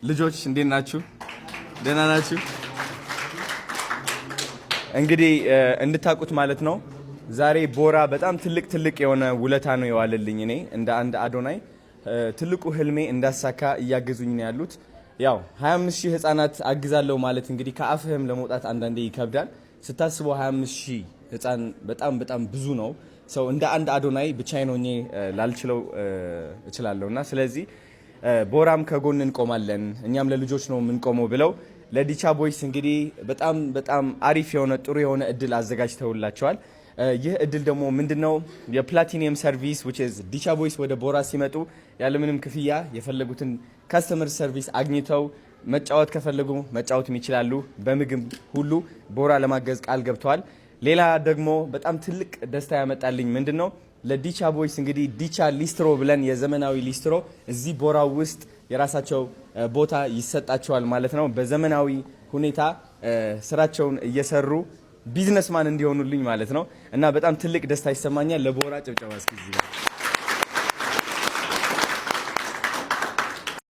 ልጆች እንዴት ናችሁ? ደህና ናችሁ? እንግዲህ እንድታውቁት ማለት ነው፣ ዛሬ ቦራ በጣም ትልቅ ትልቅ የሆነ ውለታ ነው የዋለልኝ። እኔ እንደ አንድ አዶናይ ትልቁ ህልሜ እንዳሳካ እያገዙኝ ነው ያሉት። ያው 25 ሺህ ህጻናት አግዛለሁ ማለት እንግዲህ ከአፍህም ለመውጣት አንዳንዴ ይከብዳል። ስታስበው 25 ሺህ ህፃን በጣም በጣም ብዙ ነው። So እንደ አንድ አዶናይ ብቻዬን ሆኜ ላልችለው እችላለሁ እና ስለዚህ ቦራም ከጎን እንቆማለን፣ እኛም ለልጆች ነው የምንቆመው ብለው ለዲቻ ቦይስ እንግዲህ በጣም በጣም አሪፍ የሆነ፣ ጥሩ የሆነ እድል አዘጋጅተውላቸዋል። ይህ እድል ደግሞ ምንድነው? የ platinum service፣ which is ዲቻ ቦይስ ወደ ቦራ ሲመጡ ያለምንም ክፍያ የፈለጉትን customer service አግኝተው መጫወት ከፈለጉ መጫወትም ይችላሉ። በምግብ ሁሉ ቦራ ለማገዝ ቃል ገብተዋል። ሌላ ደግሞ በጣም ትልቅ ደስታ ያመጣልኝ ምንድን ነው? ለዲቻ ቦይስ እንግዲህ ዲቻ ሊስትሮ ብለን የዘመናዊ ሊስትሮ እዚህ ቦራ ውስጥ የራሳቸው ቦታ ይሰጣቸዋል ማለት ነው። በዘመናዊ ሁኔታ ስራቸውን እየሰሩ businessman እንዲሆኑልኝ ማለት ነው እና በጣም ትልቅ ደስታ ይሰማኛል። ለቦራ ጭብጨባ እስኪ እዚህ ጋር።